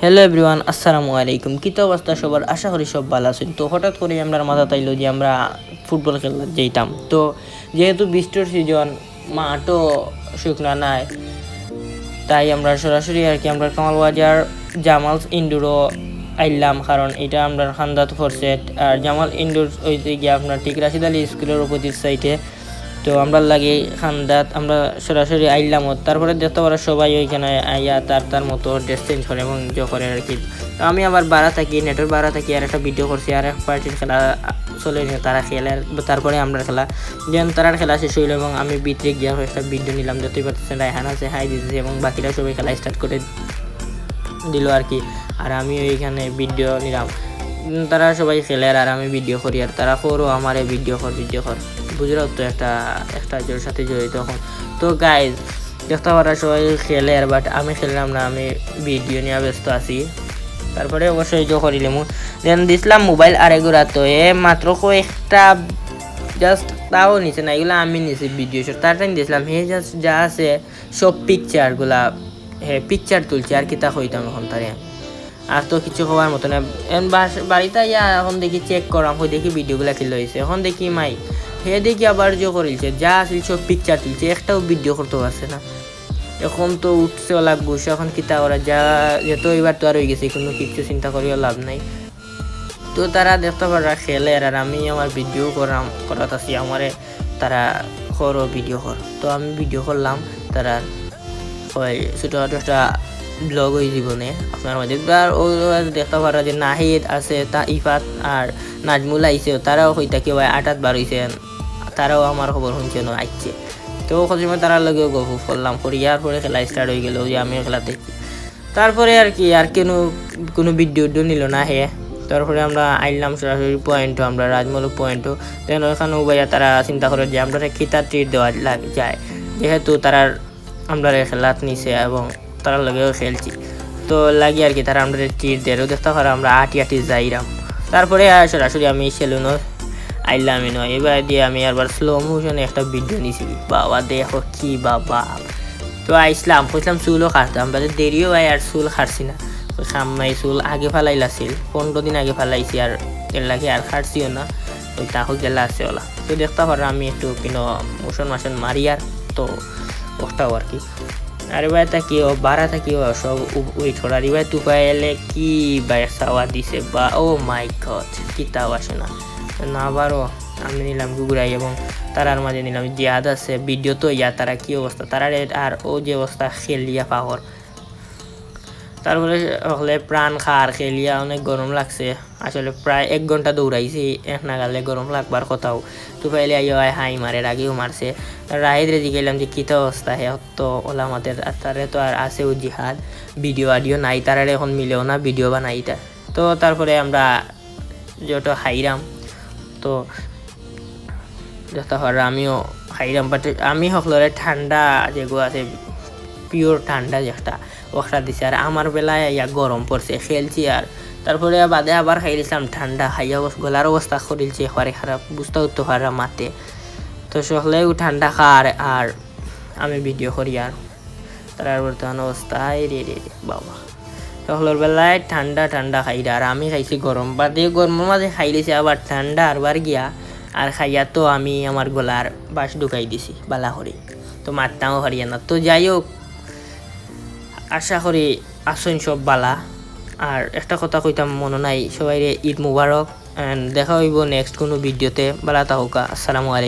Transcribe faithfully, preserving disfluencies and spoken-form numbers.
Hello everyone, আসসালামু আলাইকুম। কিতা অবস্থা সবার? আশা করি সব ভালা আছইন। তো হঠাৎ করি আমরার মাথাত আইলো যে আমরা ফুটবল খেলাত যাইতাম। তো যেহেতু বৃষ্টির সিজন, মাঠও শুকনা নাই, তাই আমরা সরাসরি আর কি আমরা কামাল বাজার জামালস ইনডোরো আইলাম, কারণ ইটা আমরার কান্দাত পড়ছে। আর জামাল ইনডোর অইতে গিয়া আপনার ঠিক রাশিদ আলী স্কুলর অপোজিট সাইডে। তো আমরার লাগি কান্দাত আমরা সরাসরি আইলাম। তারপরে দেখতা পাররা সবাই ওইখানে আইয়া তার তার মতো ড্রেস চেঞ্জ করে এবং ইয়ে করে আর কি। তো আমি আবার বারা থাকি, নেটর বারা থাকি, আর একটা ভিডিও করছি, আর এক পার্টির খেলা চলে নিয়ে তারা খেলে, তারপরে আমরার খেলা। দেন তারার খেলা শেষ অইলো এবং আমি ভিতরে গিয়া একটা ভিডিও নিলাম। দেখতেই পারতেছেন, রায়হান আছে, হাই দিতেছে এবং বাকিরা সবাই খেলা স্টার্ট করে দিল আর কি। আর আমি ওইখানে ভিডিও নিলাম। উম, তারা সবাই খেলের আর আমি ভিডিও করি, আর তারা করেও আমারে ভিডিও কর, ভিডিও কর। বুঝরাও তো, একটা একটা জোর সাথে জড়িত এখন। তো গাইজ, দেখতা পাররা সবাই খেলের, বাট আমি খেললাম না, আমি ভিডিও নিয়া ব্যস্ত আছি। তারপরে অবশ্যই জো করিলিমু। দেন দিছলাম মোবাইল আরেকগুরা, তো এ মাত্র কয়েকটা, জাস্ট তাও নিছে না, এগুলা আমি নিছি ভিডিও শট। তার টাইম দিছলাম, হে জাস্ট যা আছে সব পিকচারগুলা, হে পিকচার তুলছে, আর কিতা কইতাম এখন তারে। আর তো কিছু কওয়ার মতো না। এন বাস-, বাড়িতে আইয়া এখন দেখি চেক করাম, কই দেখি ভিডিওগুলা কিলা অইছে। এখন দেখি মাই, হে দেখি আবার জো করিলছে, যা আছিল সব পিকচার তুলছে, একটাও ভিডিও করতে পারছে না। এখন তো উঠছে ওলা গুসা, এখন কিতা করা যা, যেত এবার তো আর অই গেছে, কোনো কিচ্ছু চিন্তা করিও লাভ নাই। তো তারা দেখতা পাররা খেলের, আর আমি আমার ভিডিও করাম, করাত আছি, আমারে তারা করো ভিডিও কর। তো আমি ভিডিও করলাম, তারা কয় ছোটোখাটো একটা ব্লগ অই জীবনে আপনার মাঝে। আর ও দেখতা পাররা যে নাহিদ আছে, তা ইফাত আর নাজমুল আইছে, তারাও কই থাকি ভাই আটাত বার অইছে, তারাও আমার খবর শুনছে না আইছে। তো কত সময় তারার লগে গল্প করলাম, করিয়ার পরে খেলা স্টার্ট অই গেল, যে আমিও খেলা দেখি। তারপরে আর কি, আর কেন কোনো ভিডিও উডিও নিল না হে। তারপরে আমরা আইলাম সরাসরি পয়েন্টও, আমরা রাজমহল পয়েন্টও। দেন ওইখানে উবাইয়া তারা চিন্তা করে যে আমরা কিতা ট্রিট দেওয়া লাগ-, যায়, যেহেতু তারার আমরা খেলাত নিছে এবং তারার লগেও খেলছি। তো লাগি আর কি, তারা আমরা ট্রিট দেরও দেখতা পাররা আমরা আটি আটি যাইরাম। তারপরে আর সরাসরি আমি সেলুনও আইলাম ইনো। এবার দিয়ে আমি আবার স্লো মোশনে একটা ভিডিও নিছি। বাবা দেখো কি বাবা। তো আইসলাম, কইসলাম চুলও কাটতাম, বাদে দেরিও ভাই আর চুল কাটছি না। ওই কাম নাই, চুল আগে ফালাইল আছিল, পনেরো দিন আগে ফালাইছি, আর এর লাগে আর কাটছিও না। ওই তাহো গেলা আছে ওলা। তো দেখতা পাররা আমি একটু কিনো মোশন মাশন মারি আর তো ওটাও আর কি। আরে ভাই, তা কি ও বারা তা কি ও সব উ-, ওই ছোড়া রে ভাই, তুফাইলে কি ভাই চাওয়া দিছে বা, ও মাই গড, কিতা বাসে না। না বারো, আমি নিলাম গুগুরাই এবং তারার মাঝে নিলাম জিহাদ আছে, ভিডিও তো ইয়া, তারা কি অবস্থা, তারারে আর ও যে অবস্থা খেলিয়া পাওয়ার। তারপরে হকলে প্রাণ খার খেলিয়া অনেক গরম লাগছে। আসলে প্রায় এক ঘন্টা দৌড়াইছি, এক নাগালে গরম লাগবার কথাও। তুফাইলে আইও আয় হাই মারের, আগেও মারছে। রাহিদরে জিগাইলাম যে কিতা অবস্থা, হে তো ওলা মাতের, আর তারে তো আর আছেও জিহাদ, ভিডিও আডিও নাই, তারারে এখন মিলেও না ভিডিও বানাইতা। তো তারপরে আমরা যত হাইরাম, তো যত হর আমিও হাইরাম, বাট আমি হকলরে ঠান্ডা যেগু আছে, পিওর ঠান্ডা যেটা, ওটা দিছে। আর আমার বেলায় ইয়া গরম পড়ছে, খেলছি আর তারপরে বাদে আবার খাইলিছিলাম ঠান্ডা, খাইয়া অবস-, গলার অবস্থা করিলছে একবারে খারাপ, বুঝতেও তো পাররা মাতে। তো সকলেও ঠান্ডা খার আর আমি ভিডিও করি আর তারার বর্তমান অবস্থা, আয় রে রে রে বাবা। সকলের বেলায় ঠান্ডা ঠান্ডা খাইরা আর আমি খাইছি গরম, বাদে গরমের মাঝে খাইলিছি আবার ঠান্ডা আরবার গিয়া, আর খাইয়া তো আমি আমার গলার বাঁশ ঢুকাই দিছি বালা করি, তো মাততামও পারিয়া না। তো যাই হোক, আশা করি আছইন সব বালা। আর একটা কথা কইতাম মনো নাই, সবাইরে ঈদ মুবারক, and দেখা অইবো নেক্সট কোনো ভিডিওতে। বালা থাকউক্কা, আসসালামু আলাইকুম।